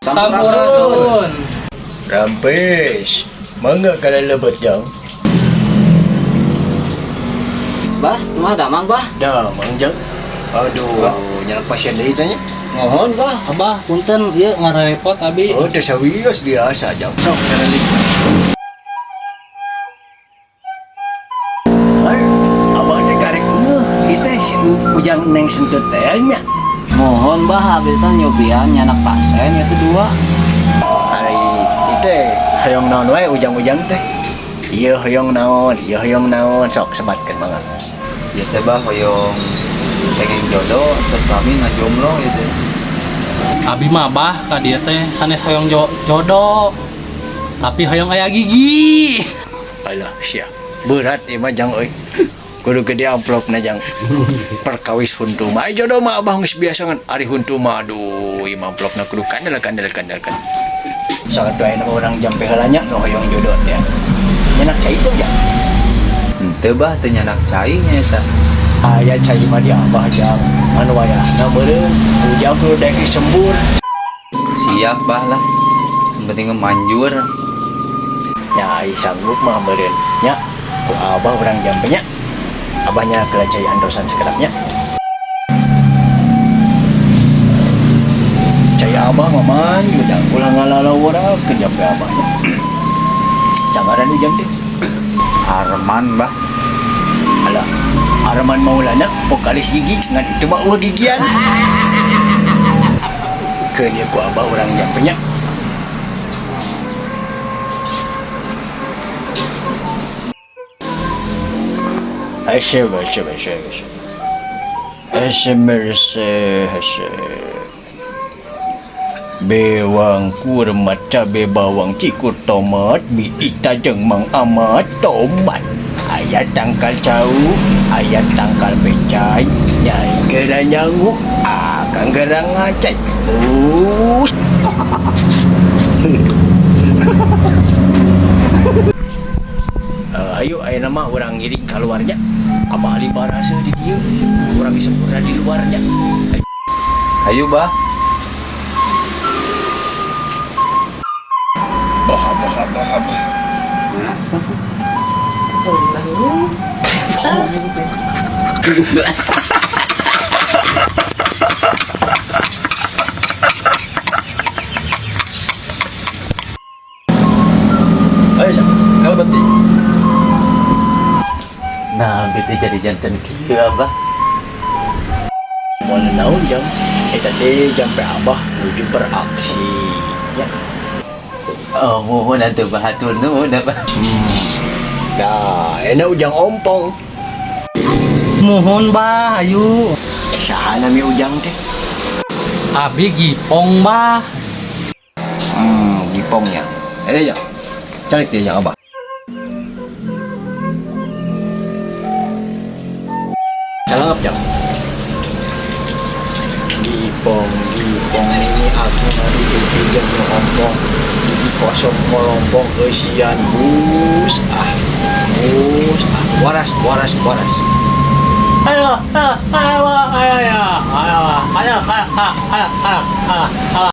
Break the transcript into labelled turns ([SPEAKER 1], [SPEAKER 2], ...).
[SPEAKER 1] Sampurasun.
[SPEAKER 2] Rampes. Mangga kana lebet, jang.
[SPEAKER 1] Bah, kumaha damang, Bah?
[SPEAKER 2] Damang, jang. Aduh, nyanak pasien deui tanya.
[SPEAKER 1] Mohon, Bah. Abah, punten ieu ngarepot abi.
[SPEAKER 2] Oh, teu sawios biasa, jang. Sok saralik. Ay, abah teh karek ngeuh. Ieu teh si Ujang Neng Sentut teh nya.
[SPEAKER 1] Mohon, Bah, abi teh nyobian nyanak pasien itu dua.
[SPEAKER 2] Ari ieu teh hoyong naon wae ujang-ujang teh. Ieu hoyong naon, ieu hoyong naon, sok sebatkeun mangga.
[SPEAKER 3] Ieu teh, Bah, hoyong pengen jodoh terus suami ngajomblo gitu.
[SPEAKER 4] Abi mah, Bah, ka dieu teh sanes hoyong jodoh. Tapi hoyong aya gigi.
[SPEAKER 2] Alah, sia. Berat ieu mah, jang euy. Kudu gede amplopna, jang. Perkawis huntu mah. Ai jodoh mah abah geus biasa ngan ari huntu mah, aduh, ieu mah amplopna kudu kandel kandel kandel kan. Sangat doain urang jampe heula nya nu hoyong jodoh teh. Nyanak cai teh, jang?
[SPEAKER 3] Henteu, Bah, teu nyanak cai nya eta.
[SPEAKER 2] Aya cai mah di abah, jang. Anu wayahna meureun ujang kudu daek sembur.
[SPEAKER 3] Siap, Bah, lah. Yang penting mah manjur.
[SPEAKER 2] Nya ai sanggup mah meureun nya. Ku abah urang jampe nya. Abahnya ke cai antosan sekedap nya. Cai abah mah manjur, jang. Ulah ngalalawara ke jampe abahnya. Cangaran ujang teh?
[SPEAKER 3] Arman, Bah.
[SPEAKER 2] Alah, Arman Maulana, vokalis gigi, ngan itu mah eueuh gigian. Keun ieu ku abah urang jampe nya. Asyik, asyik, asyik, asyik. Asyik, asyik, asyik. Bewang kurmat cabe bawang cikur tomat bi ita jeung Mang Amat tomat. Aya tangkal cau, aya tangkal pecai, nyai geura nyangu, akang geura ngacai. Bus. Ayo ayeuna mah urang ngiring kaluarnya. Abah libarase di dieu, urang sempurna di luarnya.
[SPEAKER 3] Ayo, Bah.
[SPEAKER 2] Bah, bah, bah, bah. Ayo, Sam. Kalau beti.
[SPEAKER 5] Nah, bete jadi jantan kieu, Abah.
[SPEAKER 2] Moal naon, jang. Eta teh jampe abah nuju beraksi. Ya.
[SPEAKER 5] Oh, mohon atuh, Bah, hatur nuhun, Abah.
[SPEAKER 2] Nah, enak ujang ompong.
[SPEAKER 4] Mohon, Bah, ayo.
[SPEAKER 2] Saha nami ujang teh?
[SPEAKER 4] Abi Gipong, Bah.
[SPEAKER 2] Gipongnya. Ini ya. Calik dia yang abah. Calangap jang. Gipong, gipong ini aku nanti jam ompong. Gigi kosong melompong kesian bus ah bus ah waras waras waras.
[SPEAKER 4] Ayo, ayo, ayo, ayo, ayo, ayo, ayo, ayo, ayo, ayo, ayo, ayo.